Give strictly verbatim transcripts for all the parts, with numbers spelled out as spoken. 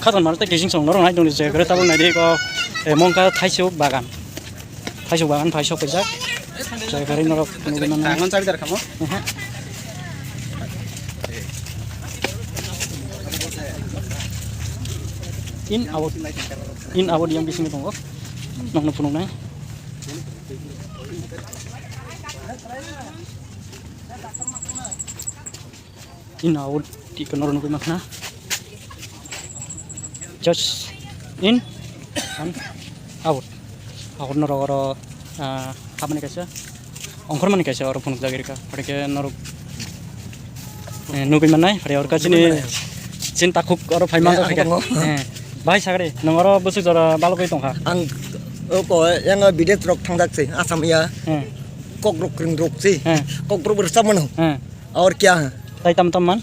Saton mano tei kising song norok nai tongdi je kore tabuk nai di ko, eh, mongka thaisuk bagan. Thaisuk bagan phai sok paijak. Je kore norok nugui mano. Tangon chabi dar kamo? Ehe. In out. In out yang bisingo tongo. Nokno phunuknai. In out, tiko norok nugui mankha. Just in and out. Out norok oro, ah, habmani kaisa, ongkhormani kaisa oro phunukjagwi rwkha. Phaikhe norok, eh, nugui mannai, phai oro chini, chini takhuk oro phai manjak phaikha. Eh, bahai sagri, nwng oro bwswk jora balogwi tongkha. Ang, o ko, yang bidet rok thangjak se, Assam ya. Eh. Kok rok kring rok se. Eh. Kok rok rwchap mano. Eh. Aur kya hai? Tai tam tam man?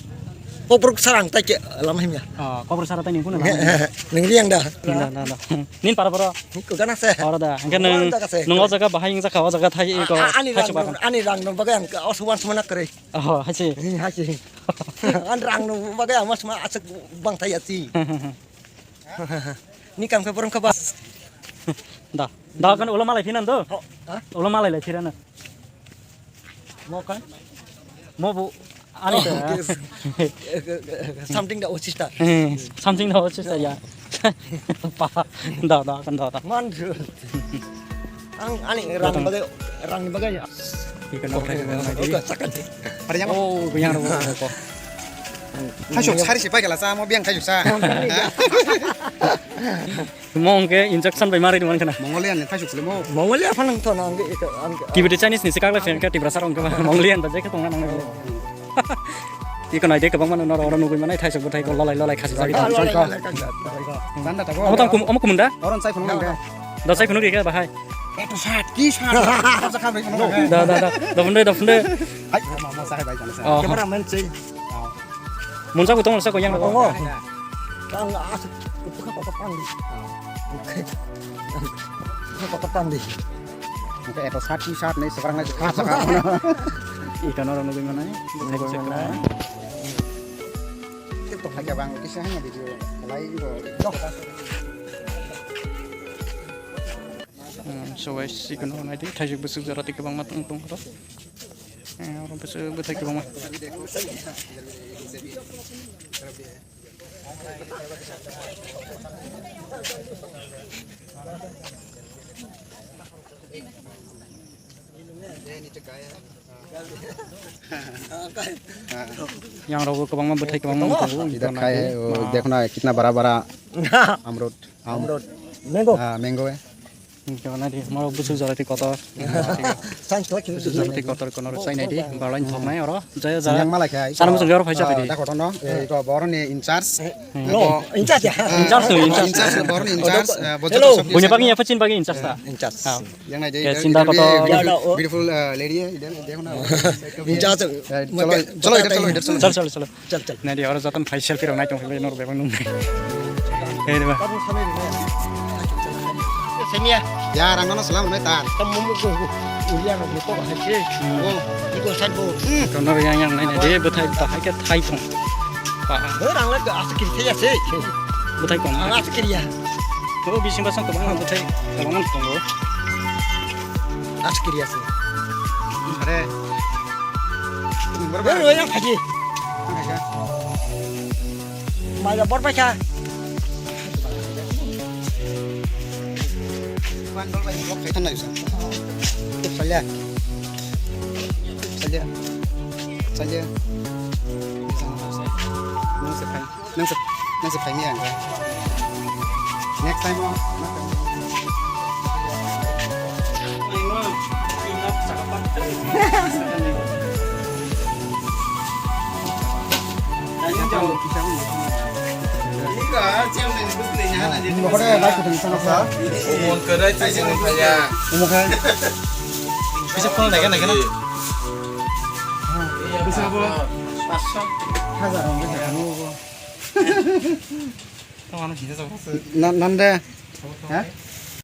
Kokrok sarang tai ke lama himya. Oh, kokrok sara tai ni kuna lama himya. Nang riang da. Da, da, da. Nin para para. Ko gana se. Ora da. Angke nang, nang o jaga bahai wng jakha, o jaga thai ko. Ani rang, ani rang no bagai ang osuban sumana kare. Oh, hachi. Hachi. An rang no bagai ama suma asuk bang thai achi. Ni kam khe borong khe ba. Da. Da kan ulo malai phinan do. Ulo malai lai phinan. Mo kan? Mo bu ani da. Something da o sister. Something da o sister ya. Pa. Da da kan da da. Man. Ang ani rang bagai, rang bagai. Ikan okai. Oke, sakit. Ada yang apa? Oh, yang apa? Thaisuk sari sipai kala sa, mo biang thaisuk sa. Mo hwnkhe injection bai ma rwdi mankha na. Mongolian ni thaisuk le mo. Mongolia phanang to nang ge ito ang. Tibete Chinese ni sikak le phen khe Tiprasa rong khe Mongolian ba je khe tong nang. Iko nai de kwbang mano noro oro nugui manai thaisuk bo thaiko lolai lolai khasi jagwi. Amo tang kum, amo kumunda? Oron sai phunuk nang khe. Da sai phunuk khe bahai. Eto sat ki sat. Da da da. Da phunde da phunde. Ai ma ma sai bai jana sa. Camera man sei. Munsa ko tong sa ko yang ko. Ang as ko ka ko tang di. Ko ka tang di. Oke, eto sat ki sat nei sekarang nei sekarang. Ita noro nugui manai. Nugui manai. Kito khaja bang kisa hanya video. Lai go. So guys, iko no nai di thaisuk bwswk jora tei kwbangma tong tong kho. Eh, oro bwswk bwthai kwbangma. Yang rogo kwbangma bwthai kwbangma tongo. इधर खाए, वो देखो ना, कितना बड़ा बड़ा अमरूद, आम। अमरूद, मैंगो। हाँ, मैंगो है। Hingke nai di, mo bwswk jora tei kotor. Bwswk jora tei kotor kono rw chai nai di, balai thok nai oro. Jaya jaya. Yang malai khai. Sana muchung jora phai chapri di. Da kotor no, eh, iko boroni in charge. No, in charge ya. In charge no, in charge. In charge, boroni in charge. Hello. Bunya bagwi ya, pachin bagwi in charge ta. In charge. Yang nai di, ya, sinda kotor. Beautiful, beautiful, eh, lady ya, idan, idan na. In charge. Chalo, chalo, chalo, chalo. Chal, chal. Nai di oro joton phai selfie rok nai tong phai nor bebak nung. Hei de ba. Senia. Ya rang no salam nai ta. Tam mo mo ko. Ulia no mo ko hai se. Oh, iko san bo. Kono yang yang nai nai de bwthai ta hai ke thai tong. Pa. He rang la ga as kiri thai ya se. Bwthai kong. Ang as kiri ya. To bising basang kwbangma bwthai kwbangma tongo. As kiri ya se. Are. Bor bai yang phaji. Maya bor bai kha. Salya. Salya. Salya. Nang se phai, nang se, nang se phai mi ang. Next time o. Nokore bai kutung sana sa. Umon kere cecing saya. Umon kere. Bisa phone lagi lagi na. Bisa apa? Pasok. Hajar. Tong ano sini sa. Na nande. Ha?